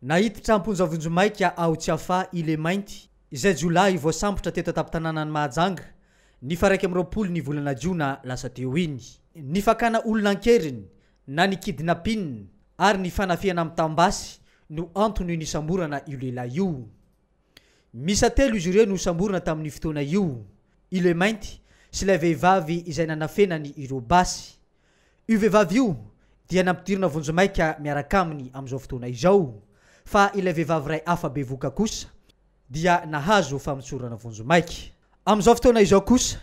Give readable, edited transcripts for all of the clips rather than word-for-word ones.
Naiditra am-ponja vonjimaika ao Tsiafahy i Lemainty, izay jiolahy voasambotra teto an-tampon-tanànan'i Mahajanga, ny faha 21 ny volana jona lasa teo iny. Ny fakana olona an-keriny na ny kidnapping ary ny fanafihana mitam-basy no antony nisamborana io lehilahy io. Miisa telo izy ireo nosamborina tamin'io fotoana io, i Lemainty sy ilay vehivavy izay nanafenany ireo basy. Io vehivavy io dia nampidirina vonjimaika miaraka aminy amin'izao fotoana izao, fa ilay vehivavy iray hafa bevohoka kosa dia nahazo famotsorana vonjimaika. Amin'izao fotoana izao kosa,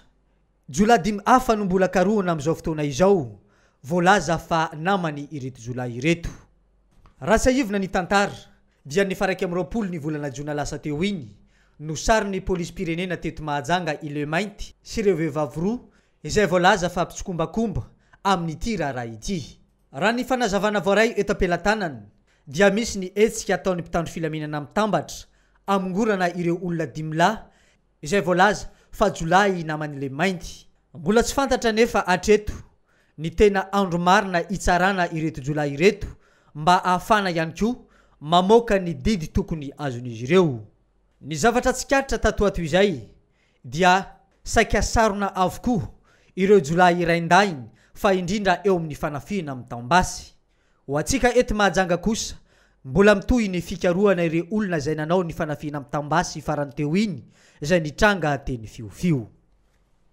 jiolahy dimy hafa no mbola karohina amin'izao fotoana izao, voalaza fa namany ireto jiolahy ireto. Raha tsiahivina ny tantara dia ny faha 21 ny volana jona lasa teo iny no sarin'ny polisim-pirenena teto Mahajanga i Lemainty sy ireo vehivavy roa izay voalaza fa mpitsikombakomba amin'ity raharaha ity. Raha ny fanazavana voaray eto am-pelatanana dia misy ny hetsika ataon'ny mpitandro filaminana mitambatra hamongorana ireo olona dimy lahy izay voalaza fa jiolahy naman'i Lemainty. Mbola tsy fantatra anefa hatreto ny tena andro marina hitsarana ireto jiolahy ireto mba hahafahana ihany koa mamoaka ny didy tokony azon'izy ireo. Ny zavatra tsikaritra tato ato izay dia saika sarona avokoa ireo jiolahy iraindahiny fa indrindra eo amin'ny fanafihana mitam-basy. Ho antsika eto Mahajanga kosa, mbola mitohy ny fikarohana ireo olona izay nanao ny fanafihana mitam-basy farany teo iny izay nitranga teny Fiofio.